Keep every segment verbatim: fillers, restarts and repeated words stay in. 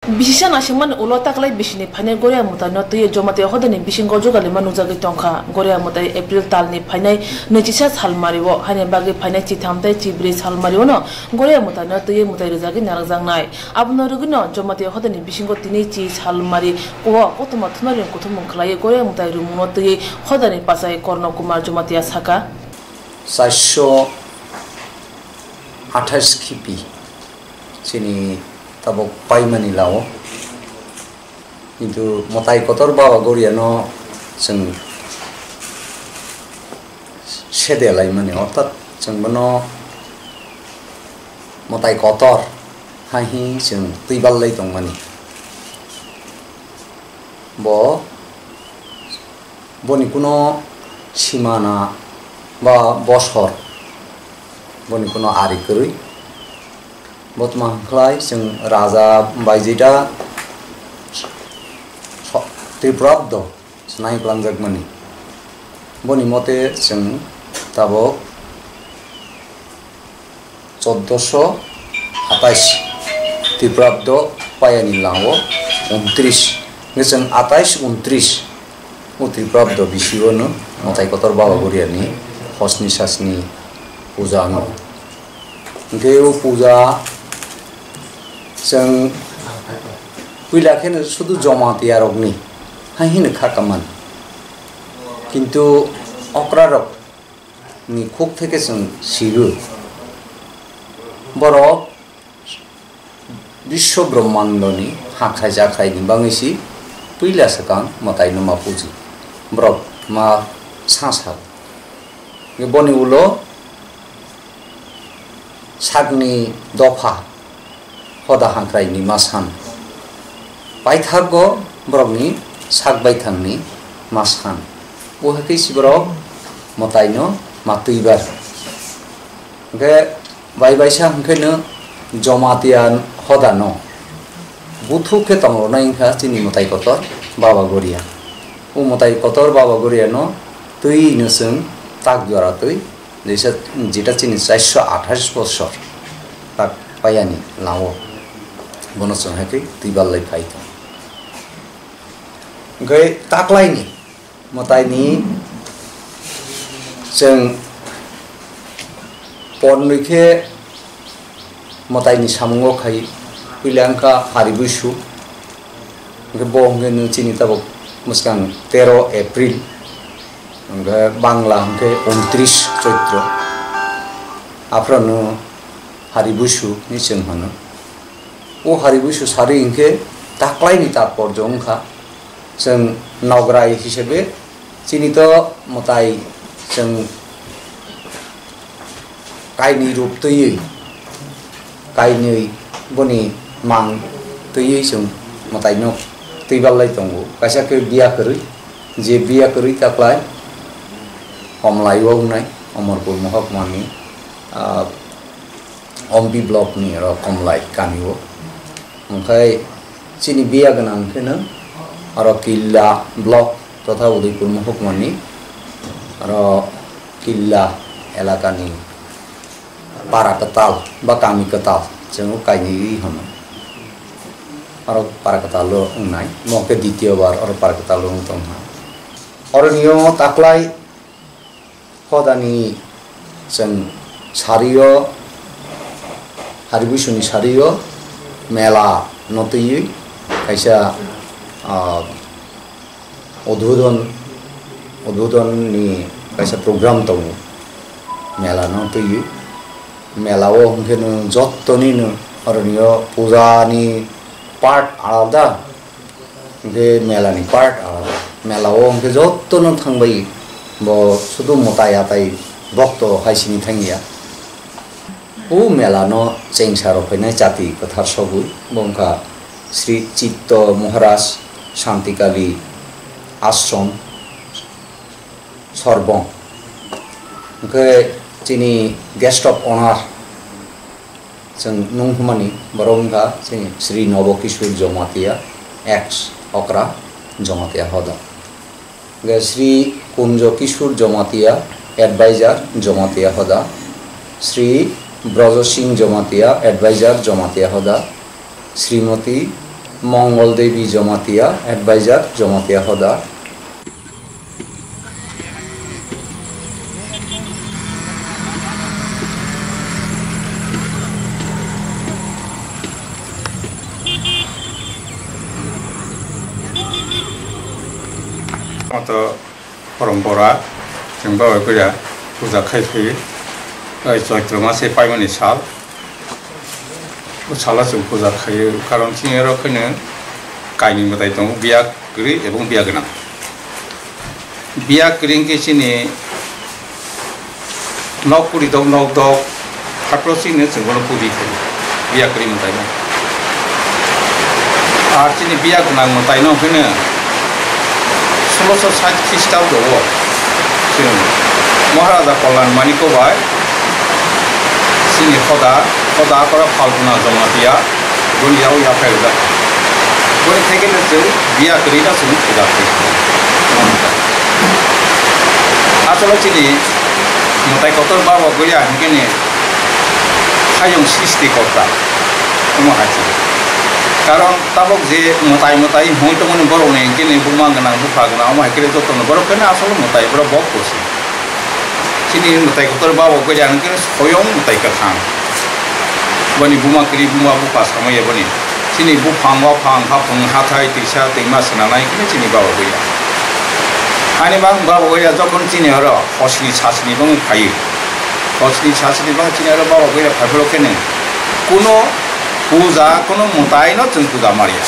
Bisisa naisingmani ulo taklai bisini phainai Goria mwtaino twiwi Jamatia hodani bisingo jugalima nukjagwi tongkha. Goria mwtai April talni phainai nwichisa salmario haini bagwi phainai chitham tei chibrwi salmariono Goria mwtaino twiwi mwtai rwjagwi narwkjaknai. Abono rwgwino Jamatia hodani bisingo tini chi salmari o kothoma thumnairokni kuthumung khlaiwi Goria mwtai rwmungno twiwi hodani pachai Korno Kumar Jamatia saka. Chairso athais khipi chini tabuk paimani lao. Kintu mwtai kotor Baba Goriano chwng sede laimani, orthat chwng bono mwtai kotor hai hi chwng twiballai tongmani. Bo, boni kuno simana ba bosor, boni kuno ari kwrwi. Bo tma hwnkhlai chwng raja Baijeta so-, Tripurabdo swnai plangjak mani. Boni mote chwng tabuk choddoso atais Tripurabdo payani lango untris. Hwnkhe chwng atais untris o Tripurabdo bisingo no mwtai kotor Baba Goriani hosni sasni puja no. Hwnkhe o puja chwng puila kheno sudu Jamatia rokni hai hino kha kaman. Kintu okra rok ni khuk theke chwng sigo. Borok Biswa Brahmandoni hakhai jakhai ni bagwi si puila swkang mwtai no ma puji. Borok ma sa sa. Boni ulo sakni dopha hoda hangkrai ni ma san. Paithago borokni sak baithangni ma san. O hai khe si borok mwtaino ma twibar. Hwnkhe bai baisa hwnkhe no Jamatia hodano buthuk khe tong rwnai wngkha chini mwtai kotor Baba Goria. O mwtai kotor Baba Goriano twi no chwng tak jora twi Jesa, jeta chini chairso athais bosor tak payani lao bono chwng hai khe twi ballai phai tong. Hwnkhe taklaini mwtaini chwng pornwi khe mwtaini samungo khai puila wngkha Hari Buisu. Hwnkhe bo hwnkhe nw chini tabuk mwskang tero April, hwnkhe Bangla hwnkhe untris Choitro. Aphuru nw Hari Buisu hinwi chwng hwno. O Hari Buisu sarwi hwnkhe taklaini tatporjo wngkha. Chwng nograi hisabe chini to mwtai chwng kainwi rup twiwi, kainwi boni mang twiwi chwng mwtaino twi ballai tongo. Kaisa khe biya kwrwi, je biya kwrwi taklai Komlai o wngnai, Omorpur Mohokmani, ah, Ompi block ni oro Komlai kami o. Hwnkhe chini biya gwnang khe no oro Killa block totha Udaipur Mohokmani oro Killa elakani para kwtal ba kami kwtal chwng kainwi hwno. Oro para kwtal o wngnai, mo khe ditiyo bar oro para kwtal o wng tongkha. Oroni o taklai hodani chwng sario, Hari Buisuni sario mela no twiwi kaisa, ah, udbodon, udbodon ni kaisa program tongo, mela no twiwi. Mela o hwnkhe no jottoni no oroni o puja ni part alada, hwnkhe mela ni part alada. Mela o hwnkhe jottoni thangbai bo sudu mwtai atai bokto hai sini thangya. O mela no chengsa rok phainai chati kwthar sogwi bo wngkha Sri Chitto Maharaj Santikali Ashram Sorbong. Hwnkhe chini guest of honor chwng nung hwnmani borok wngkha chini Sri Nobo Kishore Jamatia, ex okra Jamatia hoda. Hwnkhe Sri Kunjo Kishore Jamatia, advisor Jamatia hoda. Sri Brajo Singh Jamatia, advisor Jamatia hoda. Srimati Mongol Devi Jamatia, Advisor, Jamatia Hoda. Moto Porompora, chwng bai puja khai phi, Choitro mase paimani sal. O salo chwng puja khaio, karon chini oro kheno kainwi mwtai tongo, biya kwrwi ebong biya gwnang. Biya kwrwi hwnkhe chini nok kuri dok nok dok phatro chini chwng bono pudi khaio, biya kwrwi mwtai no. Ar chini biya gwnang mwtai no hwnkhe soloso sait Khristabdo o chwng Maharaja Kalyan Maniko bai chini hoda, hoda kora Phalguna Jamatia, boni yao yaphai rwjak. Boni theke no chwng biya kwrwi no chwng puja khaio. Asole chini mwtai kotor Baba Goria hwnkhe ni hayung sristi korta, omo hai se. Karon tabok je mwtai mwtai hwnwi tongmani borokni hwnkhe ni buma gwnang bupha gwnang omo hai khe jotono borok khe asole mwtai borok bo kusi. Chini mwtai kotor Baba Goria hwnkhe soyong mwtai kwthang. Boni buma kwrwi buma bupha samaya boni. Chini buphang waphang haphang hathai twisa twima swnanai hwnkhe chini Baba Goria. Ani bang Baba Goria jokhon chini oro hosni sasni bangwi phaio. Hosni sasni bang chini oro Baba Goria phaiphuru khe nw kuno puja, kuno mwtai no chwng puja mariya.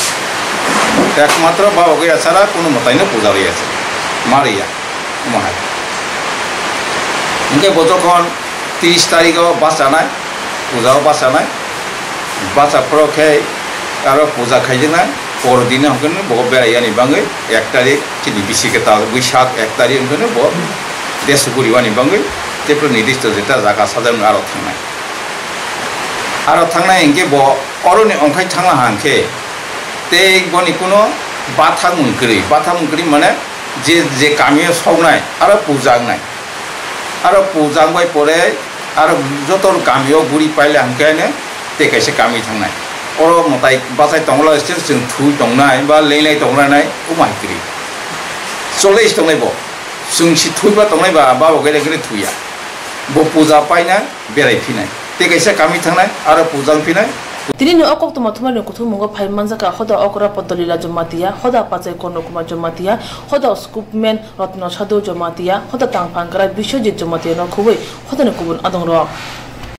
Ekmatro Baba Goria chara kuno mwtai no puja riya se. Mariya. Omo hai. Hwnkhe bo jokhon tris tarikh o bachanai, puja o bachanai, bacha phuru khe aro puja khaijak nai, por dino hwnkhe bo berai yani bangwi ek tarikh chini bisi kwtal Buisak ek tarikh hwnkhe bo desu guri wani bangwi tei phuru nirdisto jeta jaga sajak aro thangnai. Aro thangnai hwnkhe bo oroni ongkhai thangla hwnkhe tei boni kuno bathakmung kwrwi, bathakmung kwrwi mane je, je kamio soknai, aro puja wngnai. Aro puja wngbai pore, aro joto kamio guri paila hwnkhe ne tei kaisa kami thangnai. Oro mwtai bachai tongla se chwng thui tongnai ba lenglai tonglanai, omo hai kwrwi. Cholai se tongnai bo. Chwng si thwiba tongnai ba, Baba Goria khe thuya. Bo puja paina berai phinai. Tei kaisa kami thangnai, aro puja wng phinai. Tini ni o koktwma thumnairokni kuthummungo phai manjakha Hoda Okra Poddolila Jamatia, Hoda Pachai Korno Kumar Jamatia, Hoda Scoopman Ratna Sadhu Jamatia, Hoda Tangphang Krai Biswajit Jamatia no khubui Hodani kubun adongrok.